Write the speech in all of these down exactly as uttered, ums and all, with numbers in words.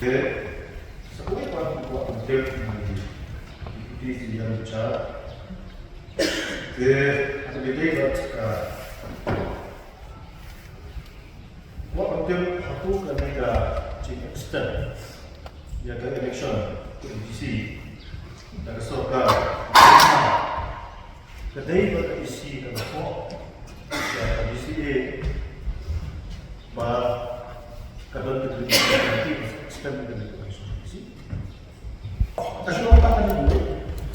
Te sa kawei pat ki kwah ban tip na ki deputy, ki ïa bichar. Te ha kaba ïadei bad ka kwah ban tip hato kane ka jing extend ïa ka election ka M D C da ka sorkar ka dei ba ka D C ka la thoh ïa ka D C A ba ka don ka deliberation, extend ka deliberation. Ka shu ong ba ka dei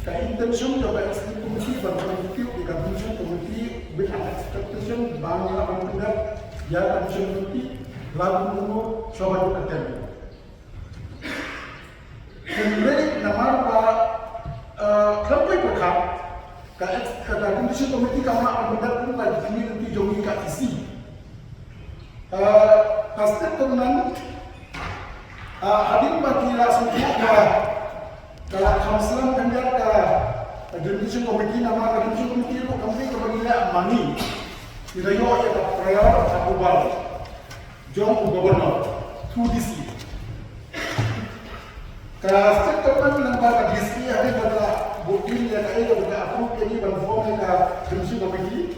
ka intention jong ka executive committee ban constitute ïa ka division committee with an expectation ba ngi lah ban pynbeit ïa ka division committee la kumno shuwa ba ka term. Hynrei namar ba, eh, khlem poi pyrkhat ka ex-, ka, ka division committee kam lah ban pynbeit kum ka jingmih lynti jong ngi ka D C. Eh, ka state government, eh, hadien ba ki la sngewthuh ba ka la kham slem khyndiat ka, ka delimitation committee, namar ka delimitation committee ruh kam dei kaba ngi leh mani. Ki la ïoh ïa ka prior approval jong u governor through D C. Ka state government lyngba ka D C hadien ba ka la booh ïa ka, ïa ka approve ïa ngi ban form ïa ka delimitation committee.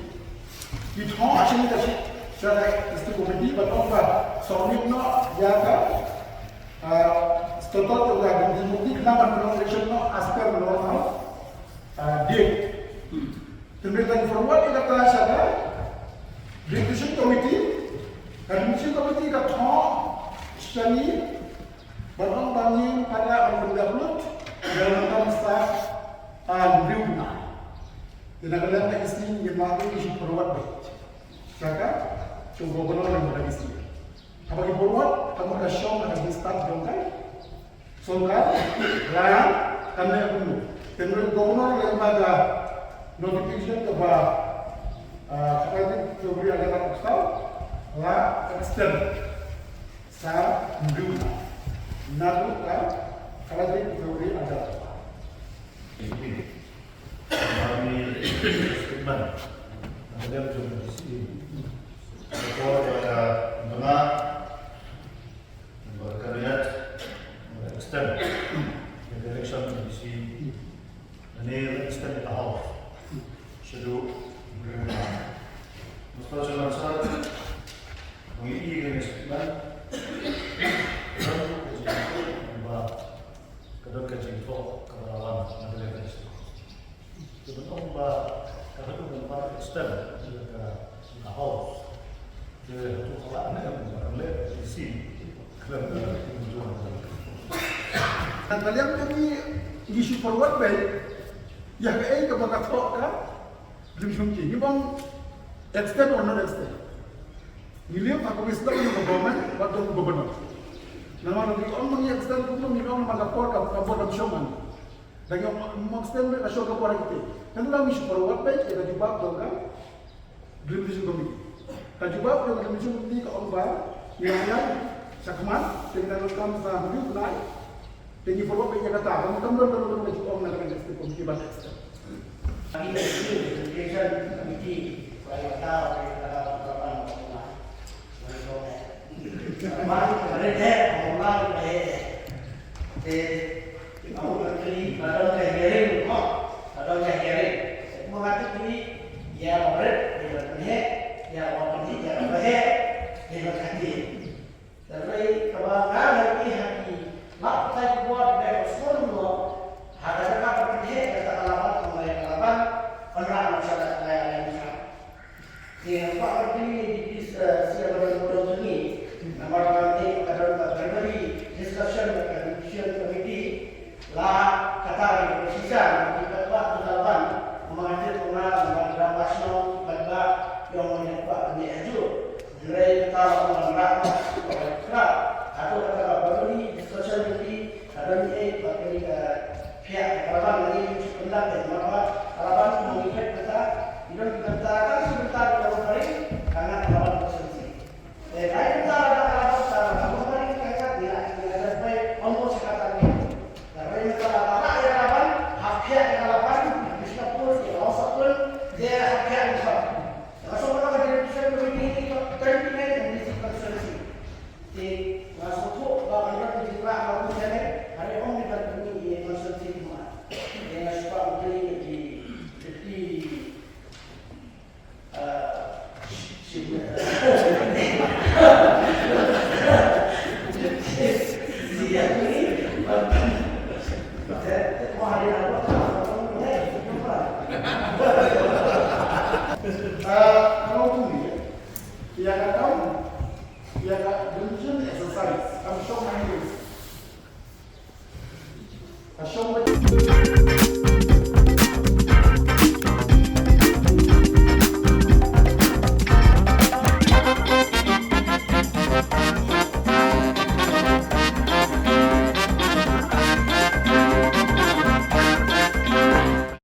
Ki thoh sha ka shi-, sha ka district committee ban ong ba submit noh ïa ka, ah, statut jong ka district committee khnang ban pynlong election noh as per normal, ah, date. Te mynta forward ïa kata sha ka district committee, ka district committee ka thoh sha ngi ban ong ba ngin para ban pyndownload ïa ka nongkam sa, ah, hynriew bnai. Te na ka liang ka D C ngin mad ïa ki shu forward beit sha ka, sha u governor lem bad ka D C. Haba ki forward, ka mut ka shong ha ka dispatch jong ka sorkar, la kan leh kumno. Te u governor lem bad ka notification kaba, ah, khatlai tarik February ar hajar arphew saw, la extend sa hynriew bnai. Naduh ka khatlai tarik February ar hajar. Mami statement. Ang ganda ng D C. Ako, baka mga, baka kabinet, baka extend. Baka election ng D C. Ani extend ito. Shadow. Mas pa siya lang sa, kung iigan ng statement, ba, kadang ka jingthoh, ka ba wan, na ka level. Ban ong ba ka haduh ban pan extend ïa ka, ka house. Te haduh ka lah ne em ba kan leh isi khlem da kin jong. Kan ka liang te ngi, ngi shu forward beit ïa kaei kaba ka thoh ka Lim Shum Ki. Ngi ong extend or not extend. Ngi leh ha ka wisdom of the government, bad the governor. Namar ngi ong ba ngi extend kumno, ngi ong namar ka por ka, ka bor kam shong man. Da ngi ong extend beit ka shong ka por kita. Kan la ngi shu forward beit ïa ka jubab jong ka Delimitation Committee. Ka jubab jong ka Delimitation Committee ka ong ba ngi ïa, shakhmat te ngi la kam sa hynriew bnai. Te ngi forward beit ïa kata, kam, kam don, kam don ka jubab na ka Delimitation Committee ban extend. Delimitation Committee ba ïa ka, ba ïa ka, ba ïa ka, ba ïa ka. Te, ong ba kli, ba don ka hearing, ba don ka hearing. Kumba nga tip kli, ïa ba rit, ïa ba pynheh, ïa ba pynheh, ïa ba heh, ïa ba kati. Hynrei kaba nga la ïohi ha ki, lap tai ki bor, dei ba sngewthuh, ha ka jaka ba pynheh, kata ka Laban, ong ba ïa ka Laban, pynrah noh sha ka, ka, ka, ka, Te nga kwah ban kylli ïa ki, please, eh, sha ba don, ba don jong ngi. Namar ba ngi ka don ka primary discussion ka Delimitation Committee. La kata ka shisha ki paidbah ki Laban. Namar kata kumba namar ka Laban shnong paidbah ïong ïa kwah ban ïa ju. Hynrei kata la ong ban rah ka ba kra. Hato kata ka primary discussion ki ka don ei ba kani ka Phi ïa ka Laban lagi ki shu pyndap ïa ka Laban, ka Laban ki nongïakhih bynta, ki don ki bynta, ka shu bynta ka Laban Pharing, ka ngat ka Laban Constituency. Eh, ka bynta ka Laban, ka Laban Pharing ka ngat, ngi la, ngi la jan pai almost ka ta ni. Ka rai mynta la la ïa ka Laban, hap phi ïa ka Laban, Krishnapur, ïa Howsapur, ïa hap phi